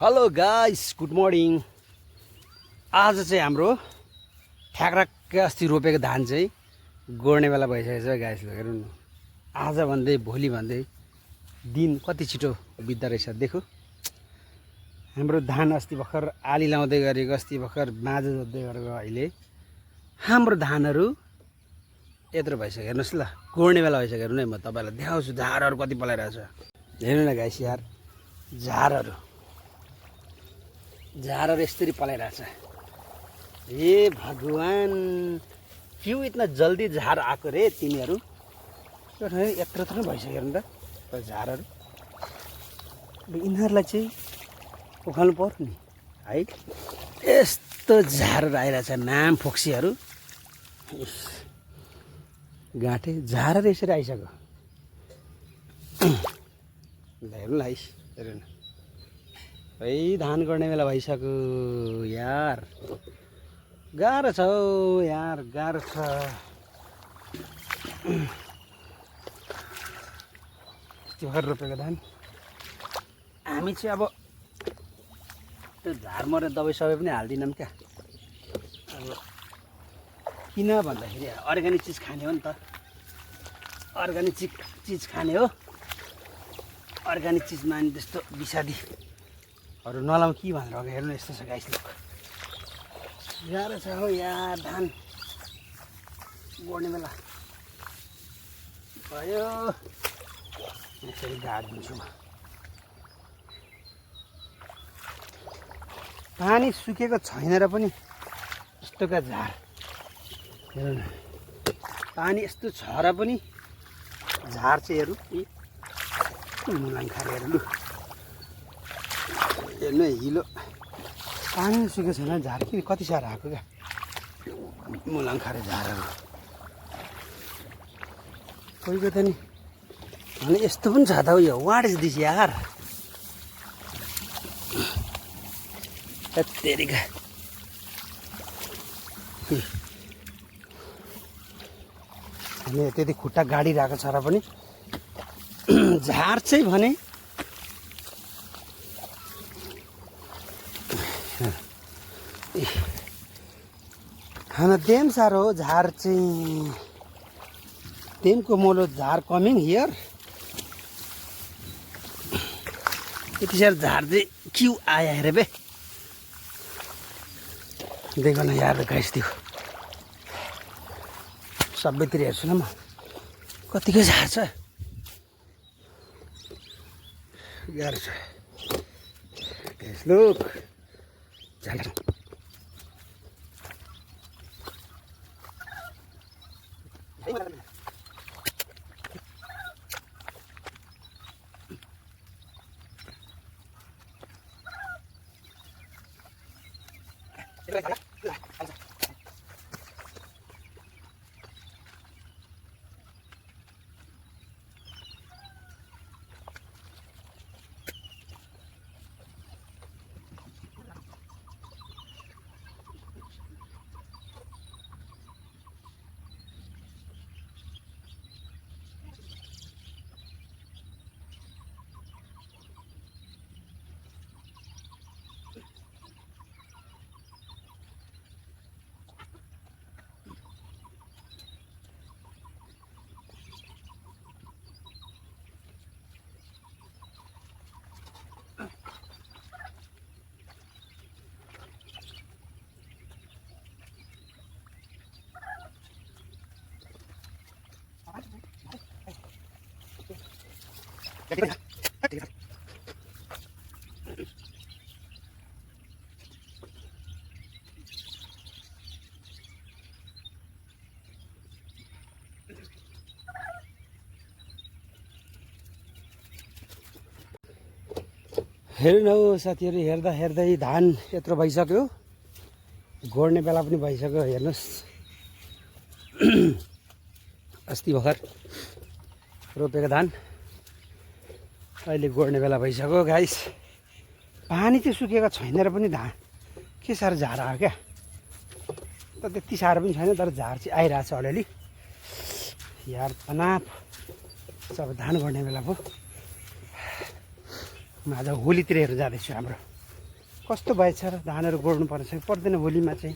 Hello guys, good morning. आज चाहिँ हाम्रो ठ्याक्राक्कै अस्ति रोपेको धान चाहिँ गोड्ने बेला भइसकेको छ गाइस। हेर्नु न, आज भन्दै भोलि भन्दै दिन कति छिटो बित्दो रहेछ देखो। हाम्रो धान अस्ति भर्खर आली लाउँदै गरेको, अस्ति भर्खर बाँझो जोत्दै गरेको, अहिले हाम्रो धानहरू यत्रो भइसक्यो। हेर्नुहोस् ल, गोड्ने बेला भइसक्यो। हेर्नु है, म तपाईँलाई देखाउँछु झारहरू कति पलाइरहेछ। हेर्नु न गाइस यार, झारहरू यसरी पलाइरहेछ। हे भगवान, क्यों इतना जल्दी झार आएको रे तिनीहरू। यत्रो यत्रो भइसक्यो हेर्नु त झारहरू। यिनीहरूलाई चाहिँ उखाल्नु पर्यो नि है। यस्तो झारहरू आइरहेछ, नाम फोक्सीहरू। गाँठे झारहरू यसरी आइसक्यो। हेर्नु ल है, हेर्नु न है, धान गर्ने बेला भइसक्यो यार। गाह्रो छ हौ यार, गाह्रो छ। भर्खर रोपेको धान हामी चाहिँ अब त्यो झार मर्ने दबाई सबै पनि हाल्दिनौँ क्या। अब किन भन्दाखेरि अर्ग्यानिक चिज खाने हो नि त। अर्ग्यानिक चिज खाने हो। अर्ग्यानिक चिजमा अनि त्यस्तो विषादीहरू नलाउँ कि भनेर अब हेर्नु यस्तो छ गाइस। लोक गाह्रो छ हो यार, धान गोड्ने बेला भयो। यसरी गाडिदिन्छु म। पानी सुकेको छैन र पनि यस्तोका झार हेर्नु न। पानी यस्तो छ र पनि झार चाहिँ हेर्नु मुलाङ खाएर हेर्नु। हेर्नु हिलो पानी सुकेको छैन, झार किन कति साह्रो आएको क्या। मुलाङ खारे झारहरू कोहीको त नि भने यस्तो पनि छ त हौ। यो वाट इज दिस यार। तेरिका अनि त्यति खुट्टा गाडिरहेको छ र पनि झार चाहिँ भने खान देम साह्रो हो। झार चाहिँ देमको मोलो झार कमिङ हियर। यति साह्रो झार चाहिँ क्यों आयो हेरे बे। देखो न यार गाइस, दियो सबैतिर हेर्छु न म कतिको झार छ। गाह्रो छ गाइस। लोक झार हेर्नु न हौ साथीहरू, हेर्दा हेर्दै धान यत्रो भइसक्यो। गोड्ने बेला पनि भइसक्यो। हेर्नुहोस्, अस्ति भर्खर रोपेको धान अहिले गोड्ने बेला भइसक्यो गाइस। पानी चाहिँ सुकेको छैन र पनि धान के साह्रो झार आयो क्या। त त्यति साह्रो पनि छैन, तर झार चाहिँ आइरहेछ अलिअलि यार। तनाव अब धान गोड्ने बेला भयो। म आज होलीतिर हेरेर जाँदैछु हाम्रो कस्तो भएछ र धानहरू गोड्नु पर्छ कि पर्दैन भोलिमा चाहिँ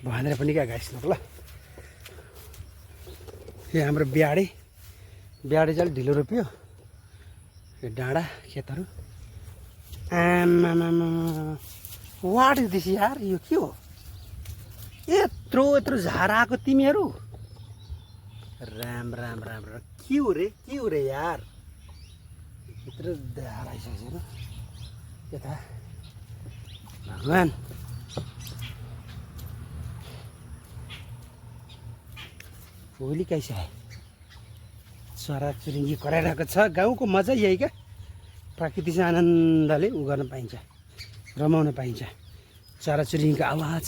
भनेर पनि क्या गाइस ल। यो हाम्रो ब्याडे चाहिँ अलिक ढिलो रोप्यो। यो डाँडा खेतहरू आमामा वाट इज दिस यार, यो के हो? यत्रो झार आएको तिमीहरू? राम राम राम राम, के हो रे यार? यत्रो झार आइसकेको छ यता भगवान्। भोलि कैसा है? चराचुरुङ्गी कराइरहेको छ। गाउँको मजा यही क्या, प्राकृतिक आनन्दले उ गर्न पाइन्छ, रमाउन पाइन्छ। चराचुरुङ्गीको आवाज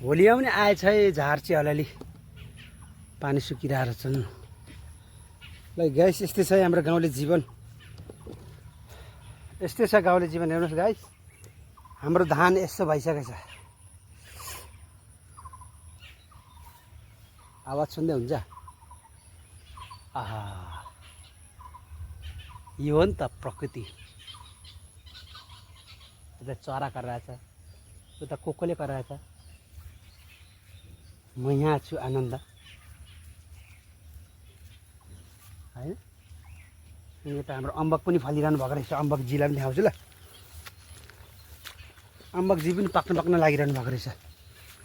भोलि आउने आएछ है। झार चाहिँ अलिअलि पानी सुकिरहेको छन्। ल गाइस यस्तै छ हाम्रो गाउँले जीवन, यस्तै छ गाउँले जीवन। हेर्नुहोस् गाइस, हाम्रो धान यस्तो भइसकेको छ। आवाज सुन्दै हुन्छ? आहा, यो हो नि त प्रकृति। उता चरा कराएछ, उता कोकोले कराएछ, म यहाँ छु आनन्द होइन। यता हाम्रो अम्बक पनि फलिरहनु भएको रहेछ। अम्बकजीलाई पनि देखाउँछु ल। अम्बकजी पनि पाक्न लागिरहनु भएको रहेछ।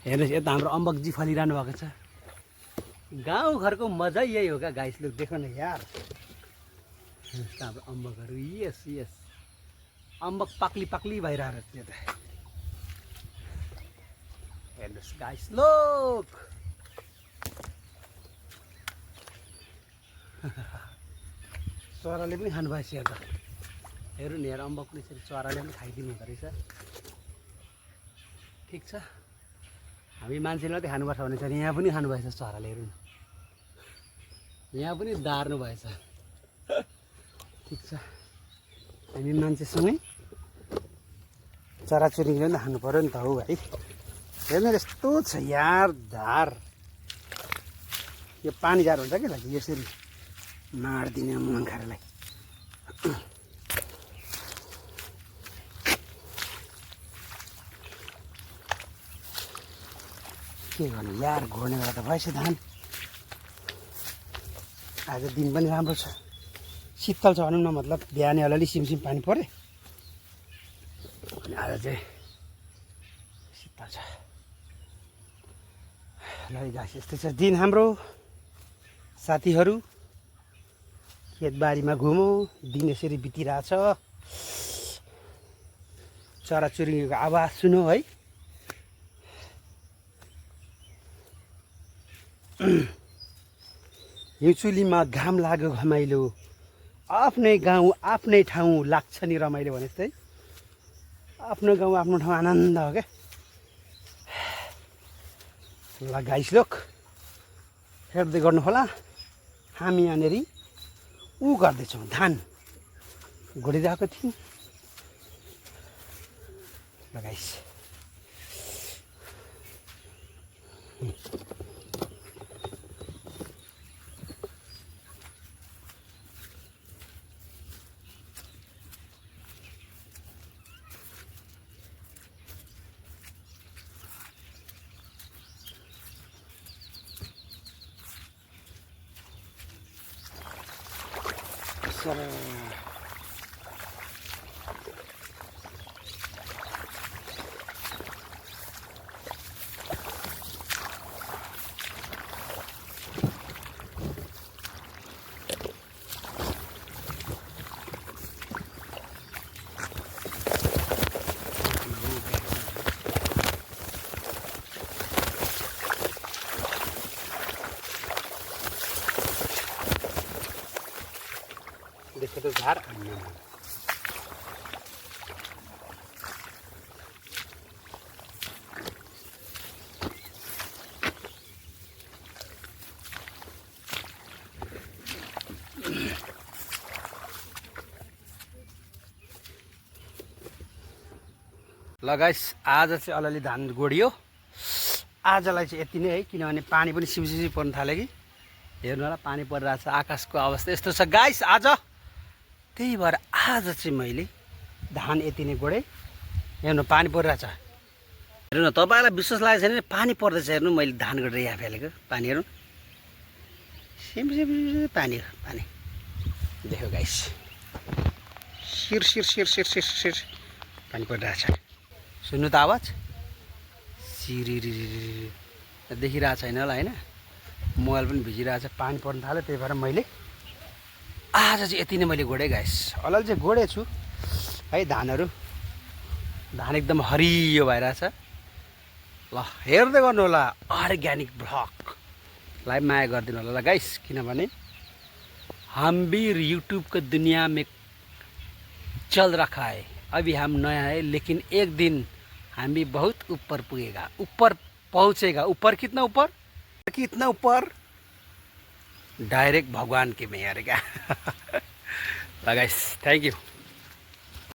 हेर्नुहोस् यता हाम्रो अम्बकजी फलिरहनु भएको छ। गाउँघरको मजा यही हो क्या गाइस, लुक देखो न यार। हाम्रो अम्बकहरू, यस अम्बक पाक्ली भइरहेको छ यता। हेर्नुहोस् गाइस, लोक चराले पनि खानुभएछ यहाँ त। हेर्नु नि हेर, अम्बकले यसरी चराले पनि खाइदिनु हुँदो रहेछ। ठिक छ, हामी मान्छेले मात्रै खानुपर्छ भने चाहिँ यहाँ पनि खानुभएछ चराले। हेर्नु यहाँ पनि दार्नु भएछ। ठिक छ, हामी मान्छेसँगै चराचुरुङ्गीले पनि खानु पऱ्यो नि त हौ भाइ। हेर्नु यस्तो छ यार झार। यो पानी झार हुन्छ क्या यसरी मार्दिने मन खारेलाई। के गर्नु यार, घोड्ने बेला त भएछ धान। आज दिन पनि राम्रो छ, शीतल छ भनौँ न। मतलब बिहानै अलिअलि सिमसिम पानी पऱ्यो, अनि आज चाहिँ शीतल छ। ल गाइस यस्तै छ दिन हाम्रो। साथीहरू खेतबारीमा घुमौँ, दिन यसरी बितिरहेछ। चराचुरुङ्गीको आवाज सुनौ है। हिउँचुलीमा घाम लाग्यो घमाइलो, आफ्नै गाउँ आफ्नै ठाउँ लाग्छ नि रमाइलो भने जस्तै। आफ्नो गाउँ आफ्नो ठाउँ आनन्द हो क्या। ल गाइस लोक हेर्दै गर्नु होला। हामी यहाँनिर ऊ गर्दैछौँ, धान घोडिरहेको थियौँ। ल गाइस देखो तो झार। ल गाइस आज चाहिँ अलिअलि धान गोडियो। आजलाई चाहिँ यति नै है, किनभने पानी पनि सिमसिम पर्न थाल्यो कि। हेर्नु होला पानी परिरहेछ, आकाशको अवस्था यस्तो छ गाइस आज। त्यही भएर आज चाहिँ मैले धान यति नै गोडे हेर्नु पानी परिरहेछ हेर्नु न तपाईँलाई विश्वास लागेको छैन पानी पर्दैछ हेर्नु मैले धान गरेर यहाँ फालेको पानी हेर्नु पानी हो पानी देखो गाइस शिर शिर शिर शिर शिर शिर पानी परिरहेछ सुन्नु त आवाज सिरिरी देखिरहेको छैन होला होइन मोबाइल पनि भिजिरहेछ पानी पर्न थाल्यो त्यही भएर मैले आज चाहिँ यति नै मैले गोडेँ गाइस अलल चाहिँ गोडेँ छु है धानहरू धान एकदम हरियो भइरहेछ ल हेर्दै गर्नु होला अर्ग्यानिक ब्लगलाई माया गरिदिनु होला ल गाइस किनभने हम भी यूट्यूब को दुनिया में चल रखा है अभी हम नया है लेकिन एक दिन हम भी बहुत ऊपर पुगेगा ऊपर पहुँचेगा ऊपर कितना ऊपर डायरेक्ट भगवान के में यार क्या गाइस थैंक यू